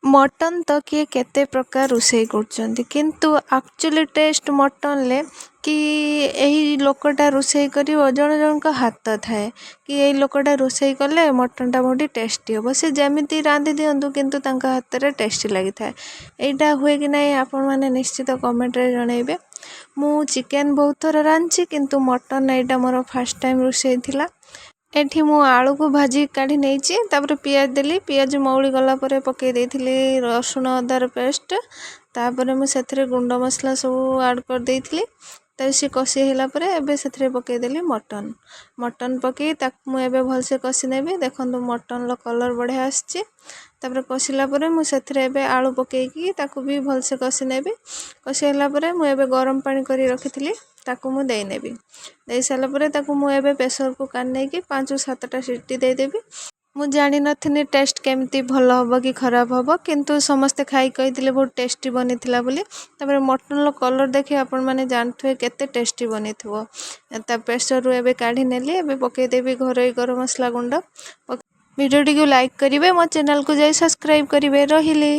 Mutton ତ କିଏ କେତେ ପ୍ରକାର ରୋଷେଇ କରୁଛନ୍ତି, କିନ୍ତୁ ଆକ୍ଚୁଆଲି ଟେଷ୍ଟ ମଟନ୍ରେ କି ଏହି ଲୋକଟା ରୋଷେଇ କରିବ। ଜଣ ଜଣଙ୍କ ହାତ ଥାଏ କି ଏଇ ଲୋକଟା ରୋଷେଇ କଲେ ମଟନ୍ଟା ବହୁତ ଟେଷ୍ଟି ହେବ। ସେ ଯେମିତି ରାନ୍ଧି ଦିଅନ୍ତୁ, କିନ୍ତୁ ତାଙ୍କ ହାତରେ ଟେଷ୍ଟି ଲାଗିଥାଏ। ଏଇଟା ହୁଏ କି ନାହିଁ, ଆପଣମାନେ ନିଶ୍ଚିତ କମେଣ୍ଟରେ ଜଣାଇବେ। ମୁଁ ଚିକେନ୍ ବହୁତ ଥର ରାନ୍ଧିଛି, କିନ୍ତୁ ମଟନ୍ ଏଇଟା ମୋର ଫାର୍ଷ୍ଟ ଟାଇମ୍ ରୋଷେଇ ଥିଲା। ଏଠି ମୁଁ ଆଳୁକୁ ଭାଜି କାଢ଼ି ନେଇଛି। ତାପରେ ପିଆଜ ଦେଲି। ପିଆଜ ମଉଳି ଗଲା ପରେ ପକାଇ ଦେଇଥିଲି ରସୁଣ ଅଦାର ପେଷ୍ଟ। ତାପରେ ମୁଁ ସେଥିରେ ଗୁଣ୍ଡ ମସଲା ସବୁ ଆଡ଼୍ କରିଦେଇଥିଲି। ତାପରେ ସେ କଷି ହେଲା ପରେ ଏବେ ସେଥିରେ ପକାଇଦେଲି ମଟନ୍। ମଟନ୍ ପକାଇ ତାକୁ ମୁଁ ଏବେ ଭଲସେ କଷି ନେବି। ଦେଖନ୍ତୁ, ମଟନ୍ର କଲର୍ ବଢ଼ିଆ ଆସିଛି। ତାପରେ କଷିଲା ପରେ ମୁଁ ସେଥିରେ ଏବେ ଆଳୁ ପକାଇକି ତାକୁ ବି ଭଲସେ କଷି ନେବି। କଷି ହେଲା ପରେ ମୁଁ ଏବେ ଗରମ ପାଣି କରି ରଖିଥିଲି, ତାକୁ ମୁଁ ଦେଇନେବି। ଦେଇ ସାରିଲା ପରେ ତାକୁ ମୁଁ ଏବେ ପ୍ରେସର୍ କୁକର୍ ନେଇକି 5ରୁ 7ଟା ସିଟି ଦେଇଦେବି। ମୁଁ ଜାଣିନଥିଲି ଟେଷ୍ଟ କେମିତି ଭଲ ହେବ କି ଖରାପ ହେବ, କିନ୍ତୁ ସମସ୍ତେ ଖାଇ କହିଥିଲେ ବହୁତ ଟେଷ୍ଟି ବନିଥିଲା ବୋଲି। ତାପରେ ମଟନ୍ର କଲର୍ ଦେଖି ଆପଣମାନେ ଜାଣୁଥିବେ କେତେ ଟେଷ୍ଟି ବନିଥିବ। ତା ପ୍ରେସର୍ରୁ ଏବେ କାଢ଼ି ନେଲି। ଏବେ ପକାଇଦେବି ଘରୋଇ ଗରମ ମସଲା ଗୁଣ୍ଡ। ଭିଡ଼ିଓଟିକୁ ଲାଇକ୍ କରିବେ, ମୋ ଚ୍ୟାନେଲ୍କୁ ଯାଇ ସବସ୍କ୍ରାଇବ୍ କରିବେ। ରହିଲି।